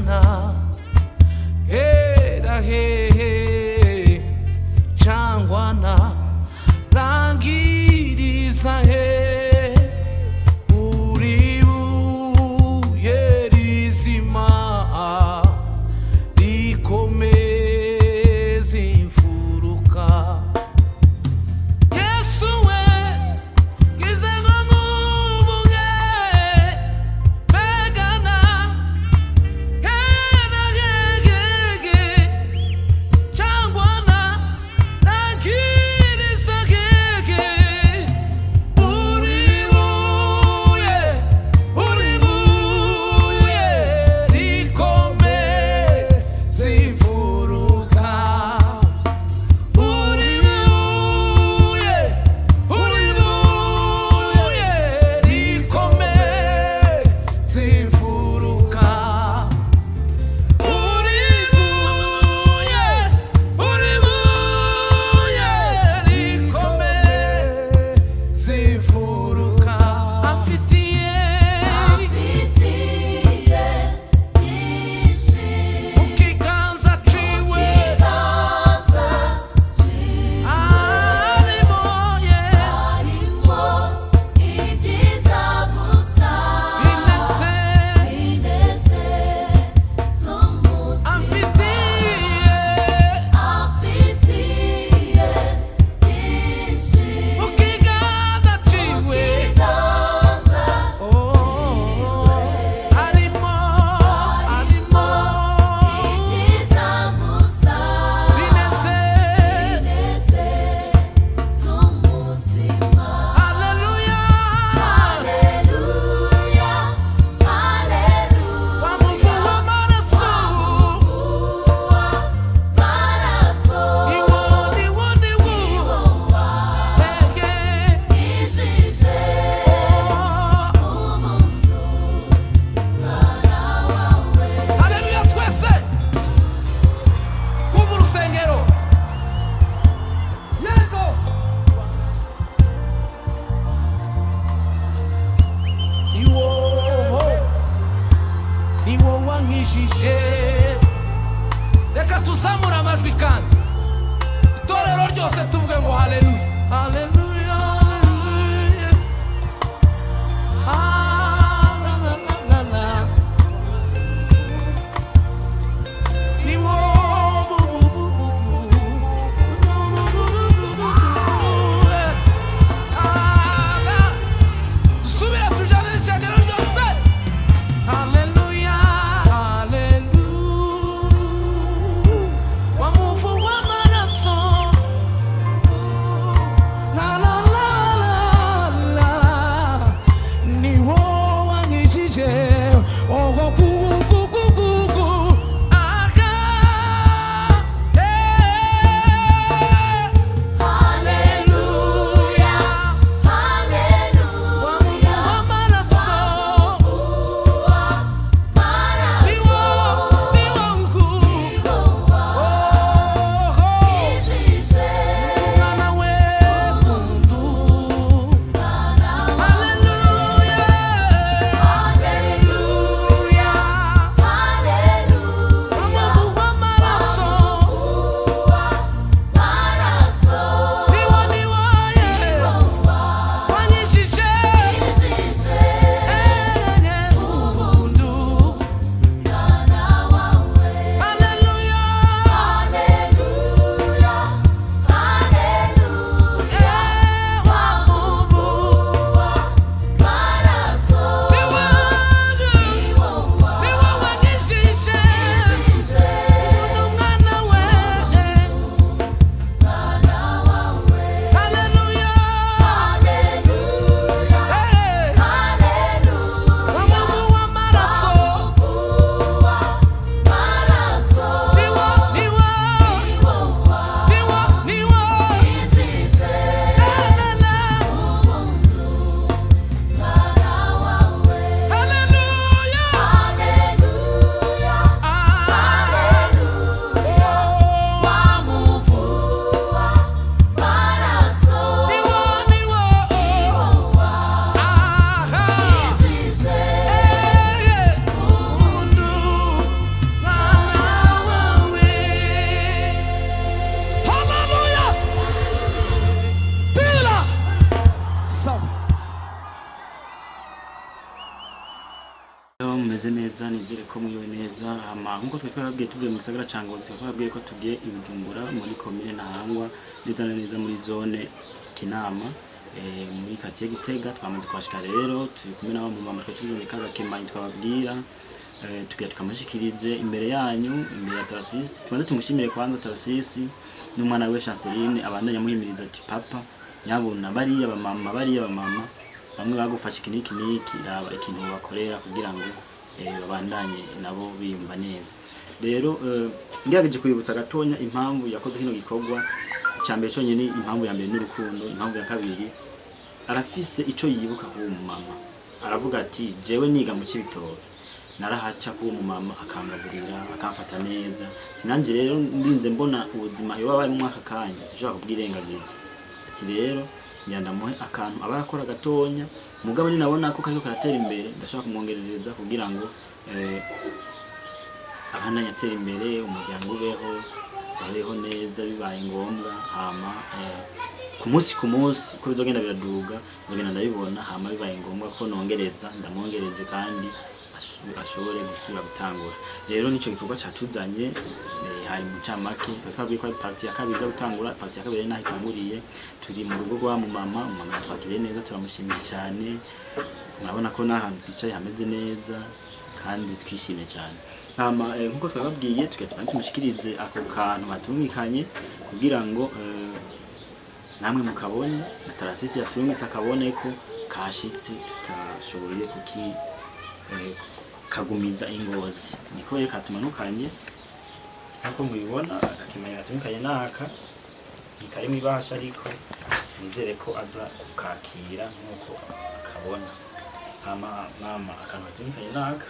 Mbegana hera hehe cyangwa na rangiriza he? Uri buye rizima rikomeza imfuruka. Yesu we, ngize ngo nkubuge, mbegana hera hehe cyangwa na rangiriza hehe? Uri buye, uri buye rikomeza imfuruka. Uri buye, uri buye rikomeza imfuruka. Uri buye, uri buye rikomeza imfuruka. Afitiye Afitiye byinshi mu kiganza ciwe, kiganza ciwe, arimo ye harimo ibyiza gusa, bineze bineze z'umutima. Afitiye Afitiye byinshi mu kiganza ciwe, kiganza, oh, harimo, harimo ibyiza gusa, bineze bineze z'umutima. Haleluya. Haleluya, haleluya. Wamuvu w'amaraso, Maraso, niwo, niwo, niwo ege ijije oh. umuntu mwana wawe. Haleluya twese kumva urusengero. Yego. Niwo, niwo wankijije. Reka tuzamure amajwi kandi itorero ryose tuvuge ngo haleluya, haleluya, haleluya. Ah, la, la, la, la, la. Niwo bu, bu, bu, bu, bu. Bu, bu, bu, bu, bu, bu. Ah, la. Dusubire tujane n'ishengero ryose. Haleluya, haleluya. Wamuvu w'amaraso, la la la la la, ni wo. Mumeze neza, nizere ko mwiwe neza. Hama nkuko twari twababwiye tuvuye mu gisagara ca Ngozi, twari twababwiye ko tugiye i Bujumbura muri komine Ntahangwa, neza na neza muri zone Kinama, muri quartier Gitega. Twamaze kuhashika rero, turi kumwe n'aba mama twari tuzanye kagakemanyi twababwira, tugira tukamushikirize imbere yanyu, imbere ya Tarasisi. Tubanze tumushimire kwanza Tarasisi n'umwana we Chanceline, abandanya amuhimiriza ati: "Papa, nyabuna bariya bamama bamwe bagufasha iki n'iki n'iki, raba ikintu bakorera kugira ngo babandanye nabo biyumva neza." Rero ngerageje kwibutsa gatonya impamvu yakoze kino gikorwa. Cya mbere cyonyine, impamvu ya mbere n'urukundo. Impamvu ya kabiri, arafise ico yibuka k'uwo mumama. Aravuga ati: "Jewe niga mu Cibitoke, narahaca k'uwo mumama akangaburira, akamfata neza. Sinanje rero ndinze mbona ubuzima iyo babaye mu mwaka kanya, sinshobora kubwirengagiza." Ati: "Rero ngira ndamuhe akantu aba arakora gatonya, mugabo ninabona ko kariko karatera imbere, ndashobora kumwongerereza kugira ngo abandanye atera imbere, umuryango ubeho, babeho neza bibaye ngombwa. Hama ku munsi uko bizogenda biraduga, nzogenda ndabibona. Hama bibaye ngombwa ko nongereza, ndamwongereze kandi ashobore gusubira gutangura." Rero nico gikorwa catuzanye. Hari mu ncamake twari twabwiye ko ari partie ya kabiri iza gutangura. Partie ya kabiri naho itanguriye, turi mu rugo rwa mumama. Umumama yatwakiriye neza, turamushimiye cyane. Murabona ko n'ahantu twicaye hameze neza kandi twishimye cyane. Hama nkuko twababwiye, tugira tumushikirize ako kantu batumvikanye kugira ngo namwe mukabone, na Tarasisi yaturungitse akabone ko kashitse, tutashoboye kuki kagumiza ingozi. Niko rero katumanukanye nkuko mubibona. Agakemanya gatumikanye naka, ntikari mw'ibahasha, ariko nizere ko aza kukakira nkuko akabona. Hama mama, akantu gatumikanye naka,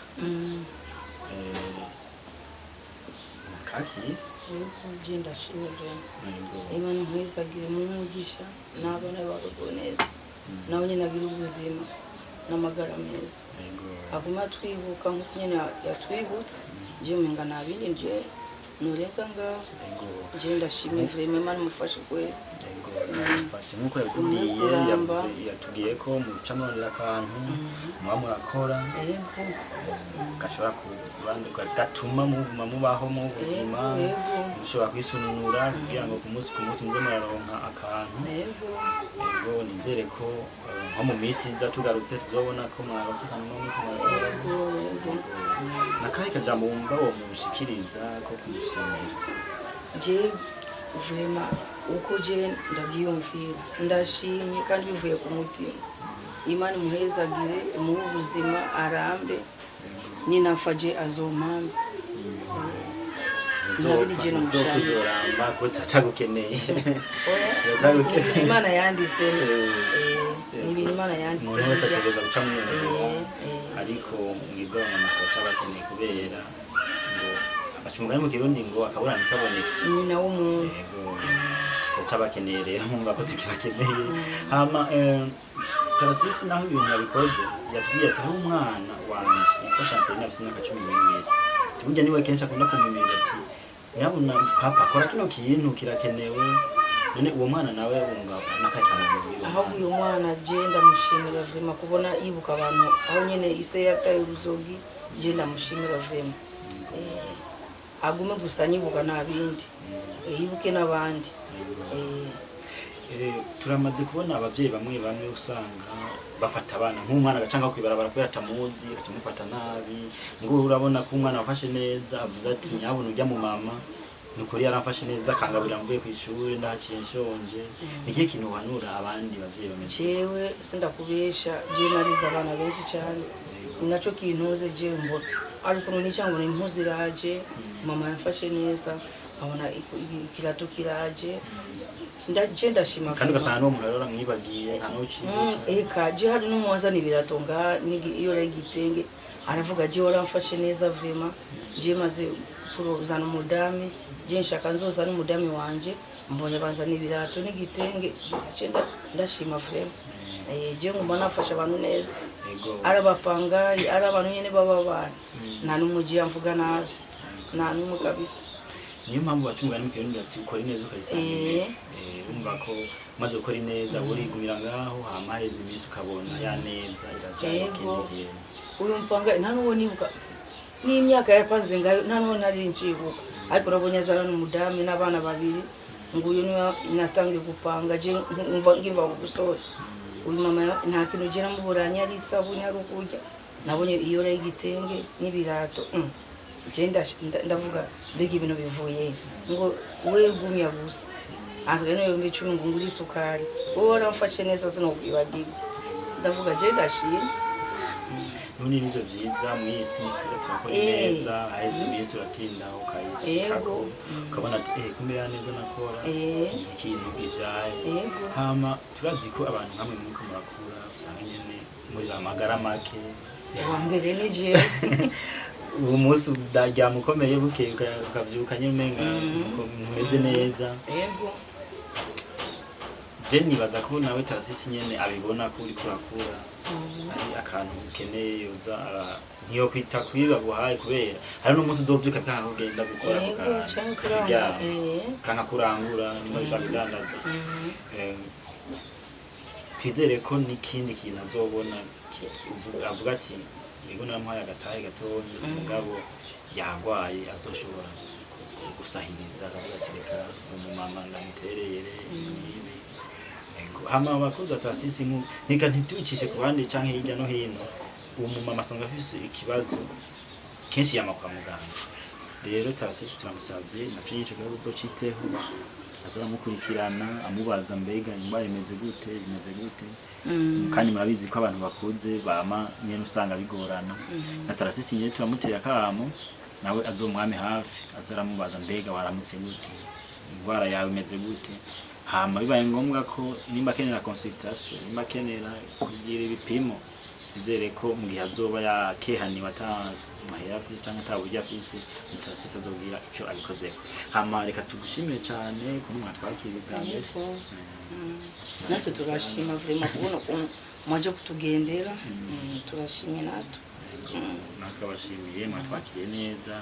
kakire. Yego, je ndashimye. Yego. Imana nkwizagire mu mugisha n'abana bawe neza, nawe nyine agira ubuzima n'amagara meza. Yego. Aguma atwibuka nk'uko nyine yatwibutse. Je umenga nta bindi nje nureza ngaho. Yego. Je ndashimye vraiment, Imana imufashe kweli. Yego, yafashe nkuko yabitubwiye. Kuramba. Yavuze, yatubwiye ko muca murondera akantu muba murakora Yego. gashobora kuba gatuma muguma mubaho mu buzima, Yego. mushobora kwisununura kugira ngo ku munsi muze muraronka akantu. Yego. Yego, nizere ko nko mu minsi iza tugarutse tuzobona ko mwaronse akantu mwe muriko murakora. Yego yego. Nakahe kajambo wumva wo mushikiriza ko kumushimira? Je vraiment, uko je ndabyiyumvira, ndashimye kandi bivuye ku mutima. Imana imuhezagire, imuhe ubuzima, arambe. Ninapfa je azompambe. Ntabindi je nomushaka. Uzoramba ko turacagukeneye, turacagukeneye. Imana yanditse, ni ibintu Imana yanditse. Umuntu wese ategereza guca mu nzira, ariko mwebwe abamama turacabakeneye, kubera ngo baca umugani mu Kirundi ngo akabura ntikaboneke. Nyina w'umuntu. Yego, turacabakeneye rero, mwumva ko tukibakeneye. Hama Tarasisi naho ibintu yabikoze, yatubwiye ati: "Hariho umwana wanje yitwa Chanceline, afise imyaka 12. Burya niwe kenshi akunda kumpimiriza ati: 'Nyabuna papa, kora kino kintu kirakenewe.'" None uwo mwana nawe wumva n'akahe kantu wumva? Ahubwo uyu mwana je ndamushimira vraiment, kubona yibuka abantu aho nyene ise yataye uruzogi. Je ndamushimira vraiment. Agume gusa nyibuka, nta bindi. Yibuke n'abandi. Turamaze kubona abavyeyi bamwe bamwe usanga bafata abana, nk'umwana agacanga kwibarabara kubera atamuzi, agacamufata nabi. Ngo urabona ko umwana wafashe neza avuze ati: "Nyabuna ujya mu mama, ni ukuri yaramfashe neza, akangaburira mvuye kw'ishure, ndahaciye nshonje." Ni ikihe kintu uhanura abandi bavyeyi bameze? Jewe sindakubesha, je narize abana benshi cyane, ni naco kintuze. Je mbona ari ukuntu nica ngo impuzu iraje, mama yamfashe neza, nkabona ikirato kiraje. Je ndashima Kandi vraiment. ugasanga n'uwo muntu rero aramwibagiye, nta n'ucibuka. Eka je hari n'umuwazana ibirato nga iyo yari igitenge, aravuga: "Je waramfashe neza vraiment. Je maze kurozana umudami, je nshaka nzozana umudami wanje, mbonye banzana ibirato n'igitenge." Je ndashima vraiment. Je nguma nafasha abantu neza. Ari abapangayi, ari abantu nyene baba bana, nta n'umwe ugiye amvuga nabi, nta n'umwe kabisa. Niyo mpamvu baca umugani mu Kirundi ati: "Ukora ineza ukayisanga imbere." Urumva ko umaze gukora ineza urigumira ngaho, hama heza iminsi ukabona ya neza iraja ikindi kintu. Uyu mpanga nta n'uwo nibuka n'imyaka yapanze ngayo, nta n'uwo ntari ncibuka, ariko nabonye azana n'umudamu n'abana babiri. Nguyu niwe natangiye gupanga je nkumva ngiva gusora. Uyu mama nta kintu je namuburanye, ari isabuni, ari ukurya. Nabonye iyo y'igitenge n'ibirato. Je ndavuga mbega ibintu bivuye he? Ngo we gumya gusa antwe n'10,000 ngo ngure isukari, wowe waramfashe neza sinokwibagirwa. Ndavuga je ndashima. None nivyo vyiza mw'isi kuza turakora neza, haheze iminsi uratinda ukayishikako, ukabona ati kumbe ya neza nakora ikintu ivyaye. Hama turazi ko abantu nkamwe muriko murakura usanga nyene muri amagara make. Uwa mbere ni jewe. Uwo munsi uryama ukomeye, bukeye ukavyuka nyene umenga ntumeze neza. Je nibaza ko nawe Tarasisi nyene abibona ko uriko urakura, ari akantu ukeneye yoza ntiyo kwita kuri baguhaye, kubera hari n'umunsi uzovyuka bikanga kugenda gukora ako kantu Canke kurangura. kuryama, kanka kurangura nimba bishaka kudandaza. Twizere ko n'ikindi kintu azobona avuga ati yego naramuhaye agatahe gatonya, umugabo yagwaye, azoshobora gusahiriza akavuga ati reka umumama ndamuterere ibi. Ego, hama abakozi atasisi ntika ntitubicishe ku bandi canke hirya no hino. Uwo mumama asanzwe afise ikibazo, kenshi yama kwa muganga. Rero Tarasisi turamusavye navyo nyene ico kibazo uzociteho, aza aramukurikirana amubaza mbega indwara imeze gute, imeze gute. Kandi murabizi ko abantu bakuze bama nyene usanga bigorana. Na Tarasisi nyene turamuteye akamo, nawe azomwame hafi, aza aramubaza mbega waramutse gute, indwara yawe imeze gute. Hama bibaye ngombwa ko nimba akenera consultation, nimba akenera kugira ibipimo, nizere ko mu gihe azoba yakehaniwe ata mahera afise canke ata buryo afise, Tarasisi azobwira ico abikozeko. Hama reka tugushimire cane kuntu mwatwakiriye bwa mbere. Yego. Natwe turashima vraiment kubona ukuntu mwaje kutugendera. Turashimye natwe. Natwe abashimiye mwatwakiriye neza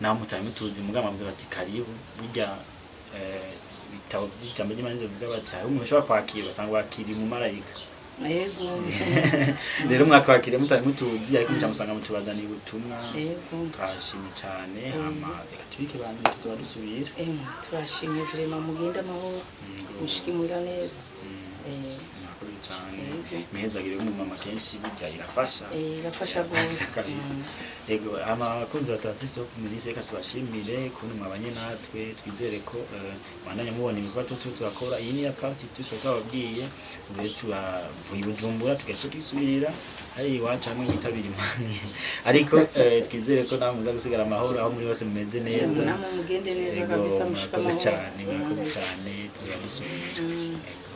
naho mutari mutuzi, mugabo bavuze bati karibu. Burya ibitabo by'ijambo ry'Imana bivuga bati hariho umuntu ushobora kwakira ugasanga wakiriye umumarayika. Rero mwatwakiriye mutari mutuzi, ariko muca musanga mutubazaniye ubutumwa. Turashimye cyane. Hama reka tubike bantu, tuzoba dusubira. Emwe, turashimye vraiment, mugende amahoro, mushike muhira neza. Murakoze cyane. Yego. Imihezagiro y'umumama kenshi burya irafasha. Irafasha rwose. Kabisa. Yego, abakunzi ba Tarasisi Hope Ministry, reka tubashimire ukuntu mwabanye natwe. Twizere ko mwandanya mubona ibikorwa tuba turiko turakora. Iyi ni ya part two twari twababwiye. Ubu rero turavuye i Bujumbura, tugaca twisubirira hari iwacu hamwe bitabira Imana, ariko twizere ko namwe muza gusigara amahoro aho muri hose mumeze neza. Namwe mugende neza Yego, kabisa, mushike murakoze amahoro. cyane, murakoze cyane, tuzaba dusubira. Yego.